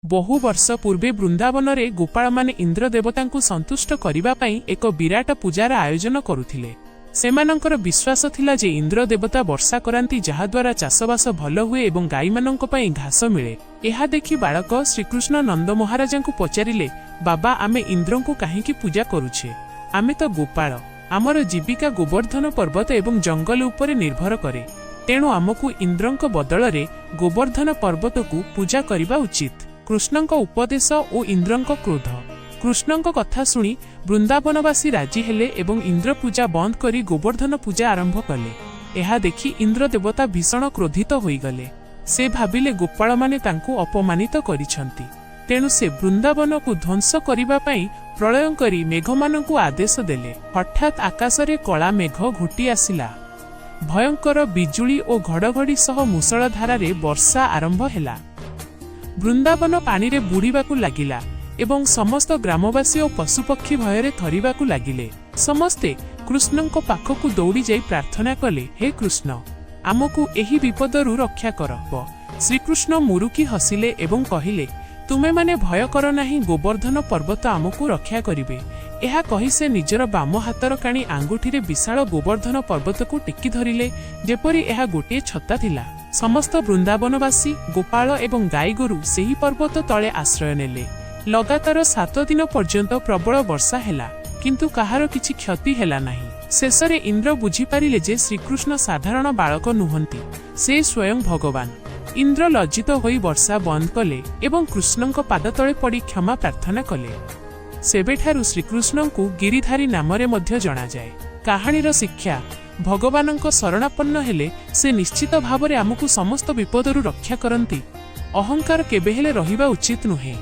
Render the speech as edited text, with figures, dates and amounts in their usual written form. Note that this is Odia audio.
ବହୁ ବର୍ଷ ପୂର୍ବେ ବୃନ୍ଦାବନରେ ଗୋପାଳମାନେ ଇନ୍ଦ୍ର ଦେବତାଙ୍କୁ ସନ୍ତୁଷ୍ଟ କରିବା ପାଇଁ ଏକ ବିରାଟ ପୂଜାର ଆୟୋଜନ କରୁଥିଲେ। ସେମାନଙ୍କର ବିଶ୍ୱାସ ଥିଲା ଯେ ଇନ୍ଦ୍ର ଦେବତା ବର୍ଷା କରାନ୍ତି, ଯାହାଦ୍ୱାରା ଚାଷବାସ ଭଲ ହୁଏ ଏବଂ ଗାଈମାନଙ୍କ ପାଇଁ ଘାସ ମିଳେ। ଏହା ଦେଖି ବାଳକ ଶ୍ରୀକୃଷ୍ଣ ନନ୍ଦ ମହାରାଜାଙ୍କୁ ପଚାରିଲେ, "ବାବା, ଆମେ ଇନ୍ଦ୍ରଙ୍କୁ କାହିଁକି ପୂଜା କରୁଛେ? ଆମେ ତ ଗୋପାଳ। ଆମର ଜୀବିକା ଗୋବର୍ଦ୍ଧନ ପର୍ବତ ଏବଂ ଜଙ୍ଗଲ ଉପରେ ନିର୍ଭର କରେ। ତେଣୁ ଆମକୁ ଇନ୍ଦ୍ରଙ୍କ ବଦଳରେ ଗୋବର୍ଦ୍ଧନ ପର୍ବତକୁ ପୂଜା କରିବା ଉଚିତ।" କୃଷ୍ଣଙ୍କ ଉପଦେଶ ଓ ଇନ୍ଦ୍ରଙ୍କ କ୍ରୋଧ। କୃଷ୍ଣଙ୍କ କଥା ଶୁଣି ବୃନ୍ଦାବନବାସୀ ରାଜି ହେଲେ ଏବଂ ଇନ୍ଦ୍ର ପୂଜା ବନ୍ଦ କରି ଗୋବର୍ଦ୍ଧନ ପୂଜା ଆରମ୍ଭ କଲେ। ଏହା ଦେଖି ଇନ୍ଦ୍ର ଦେବତା ଭୀଷଣ କ୍ରୋଧିତ ହୋଇଗଲେ। ସେ ଭାବିଲେ ଗୋପାଳମାନେ ତାଙ୍କୁ ଅପମାନିତ କରିଛନ୍ତି। ତେଣୁ ସେ ବୃନ୍ଦାବନକୁ ଧ୍ୱଂସ କରିବା ପାଇଁ ପ୍ରଳୟଙ୍କରୀ ମେଘମାନଙ୍କୁ ଆଦେଶ ଦେଲେ। ହଠାତ୍ ଆକାଶରେ କଳା ମେଘ ଘୋଟି ଆସିଲା। ଭୟଙ୍କର ବିଜୁଳି ଓ ଘଡ଼ଘଡ଼ି ସହ ମୂଷଳଧାରାରେ ବର୍ଷା ଆରମ୍ଭ ହେଲା। ବୃନ୍ଦାବନ ପାଣିରେ ବୁଡ଼ିବାକୁ ଲାଗିଲା ଏବଂ ସମସ୍ତ ଗ୍ରାମବାସୀ ଓ ପଶୁପକ୍ଷୀ ଭୟରେ ଥରିବାକୁ ଲାଗିଲେ। ସମସ୍ତେ କୃଷ୍ଣଙ୍କ ପାଖକୁ ଦୌଡ଼ି ଯାଇ ପ୍ରାର୍ଥନା କଲେ, "ହେ କୃଷ୍ଣ, ଆମକୁ ଏହି ବିପଦରୁ ରକ୍ଷା କର।" ଶ୍ରୀକୃଷ୍ଣ ମୁରୁକି ହସିଲେ ଏବଂ କହିଲେ, "ତୁମେମାନେ ଭୟ କର ନାହିଁ। ଗୋବର୍ଦ୍ଧନ ପର୍ବତ ଆମକୁ ରକ୍ଷା କରିବେ।" ଏହା କହି ସେ ନିଜର ବାମ ହାତର କାଣି ଆଙ୍ଗୁଠିରେ ବିଶାଳ ଗୋବର୍ଦ୍ଧନ ପର୍ବତକୁ ଟେକି ଧରିଲେ, ଯେପରି ଏହା ଗୋଟିଏ ଛତା ଥିଲା। ସମସ୍ତ ବୃନ୍ଦାବନବାସୀ, ଗୋପାଳ ଏବଂ ଗାଈଗୋରୁ ସେହି ପର୍ବତ ତଳେ ଆଶ୍ରୟ ନେଲେ। ଲଗାତାର 7 ଦିନ ପର୍ଯ୍ୟନ୍ତ ପ୍ରବଳ ବର୍ଷା ହେଲା, କିନ୍ତୁ କାହାର କିଛି କ୍ଷତି ହେଲା ନାହିଁ। ଶେଷରେ ଇନ୍ଦ୍ର ବୁଝିପାରିଲେ ଯେ ଶ୍ରୀକୃଷ୍ଣ ସାଧାରଣ ବାଳକ ନୁହନ୍ତି, ସେ ସ୍ୱୟଂ ଭଗବାନ। ଇନ୍ଦ୍ର ଲଜ୍ଜିତ ହୋଇ ବର୍ଷା ବନ୍ଦ କଲେ ଏବଂ କୃଷ୍ଣଙ୍କ ପାଦ ତଳେ ପଡ଼ି କ୍ଷମା ପ୍ରାର୍ଥନା କଲେ। ସେବେଠାରୁ ଶ୍ରୀକୃଷ୍ଣଙ୍କୁ ଗିରିଧାରୀ ନାମରେ ମଧ୍ୟ ଜଣାଯାଏ। କାହାଣୀର ଶିକ୍ଷା: ଭଗବାନଙ୍କ ଶରଣାପନ୍ନ ହେଲେ ସେ ନିଶ୍ଚିତ ଭାବରେ ଆମକୁ ସମସ୍ତ ବିପଦରୁ ରକ୍ଷା କରନ୍ତି। ଅହଙ୍କାର କେବେ ହେଲେ ରହିବା ଉଚିତ ନୁହେଁ।